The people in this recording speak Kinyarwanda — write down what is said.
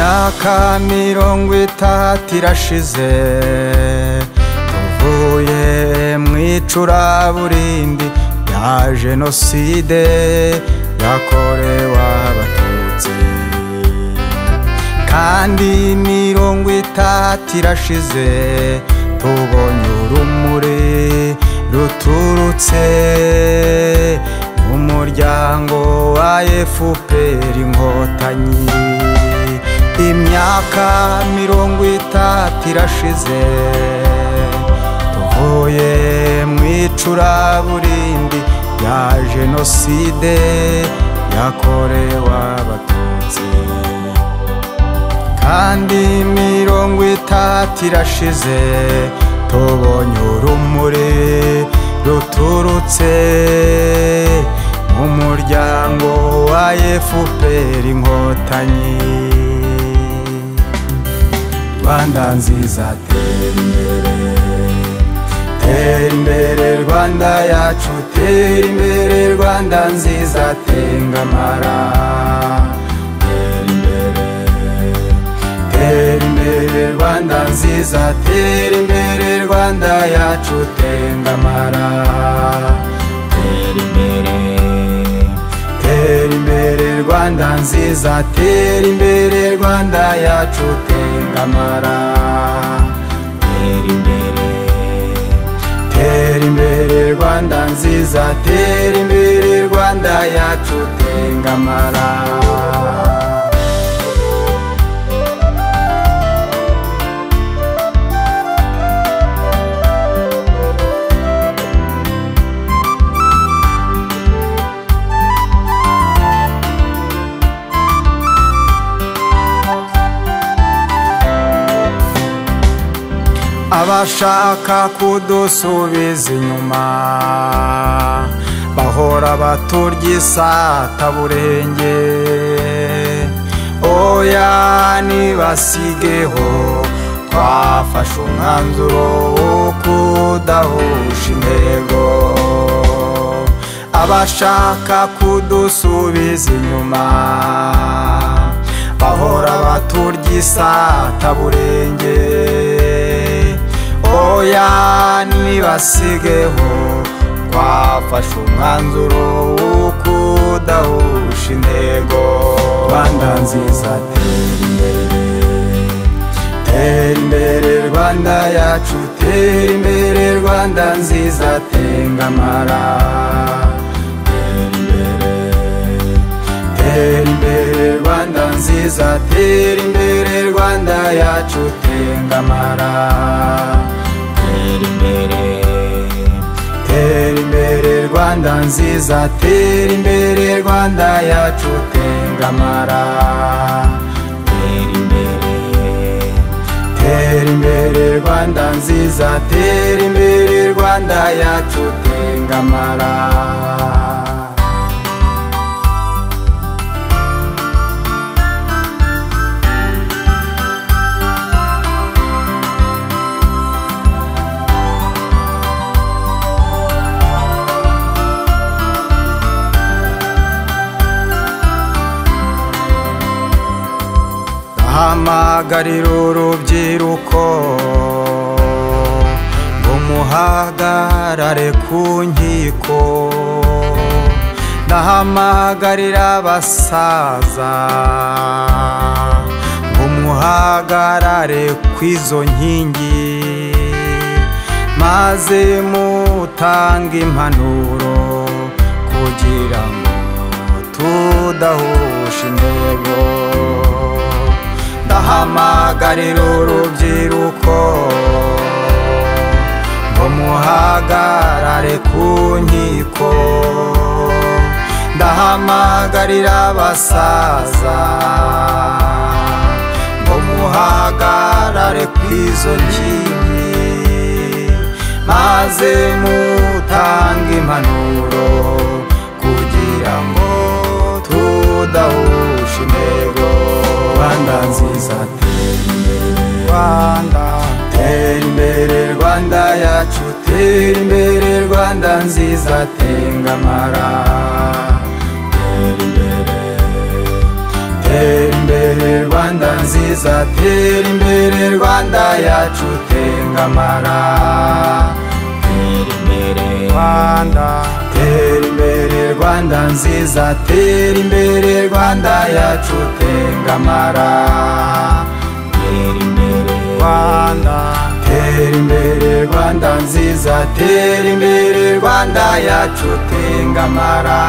Imyaka 30 irashize tuvuye mu icuraburindi ya jenoside yakorewe Abatutsi, kandi 30 irashize tubonye urumuri ruturutse mu muryango wa FPR Inkotanyi. Imyaka 30 irashize tuvuye mu icuraburindi ya jenoside yakorewe Abatutsi, kandi 30 irashize tubonye urumuri ruturutse mu muryango wa FPR Inkotanyi. Rwanda nziza tera imbere, tera imbere Rwanda yacu, tera imbere Rwanda nziza tengamara. Tera imbere, tera imbere Rwanda nziza, tera imbere Rwanda yacu tengamara. Tera imbere, tera imbere Rwanda nziza, tera imbere Rwanda yacu tengamara. Tera imbere, tera imbere Rwanda nziza, tera imbere Rwanda yacu tengamara. Abashaka kudusubiza inyuma bahora baturya isataburenge, oya nibasigeho twafashe umwanzuro wo kudahusha intego. Abashaka kudusubiza inyuma bahora baturya isataburenge, oya nibasigeho twafashe umwanzuro wo kudahusha intego. Rwanda nziza tera imbere, tera imbere Rwanda yacu, tera imbere Rwanda nziza tengamara. Tera imbere, tera imbere Rwanda nziza, tera imbere Rwanda yacu tengamara. Tera imbere, tera imbere Rwanda nziza, tera imbere Rwanda yacu tengamara. Tera imbere, tera imbere Rwanda nziza, tera imbere Rwanda yacu tengamara. Ndahamagarira urubyiruko ngo muhagarare ku nkiko, ndahamagarira abasaza ngo muhagarare kw'izo nkingi, maze mutange impanuro kugira ngo tudahusha intego. Ndahamagarira urubyiruko ngo muhagarare ku nkiko, ndahamagarira abasaza ngo muhagarare kw'izo nkingi, maze mutange impanuro kugira ngo tudahusha intego. Rwanda nziza tera imbere, Rwanda tera imbere Rwanda yacu, tera imbere Rwanda nziza tengamara. Tera imbere, tera imbere Rwanda nziza, tera imbere Rwanda yacu, tengamara. Tera imbere Rwanda, tera imbere Rwanda nziza, tera imbere Rwanda yacu, tengamara. Tera imbere Rwanda, tera imbere Rwanda nziza, tera imbere Rwanda yacu, tengamara.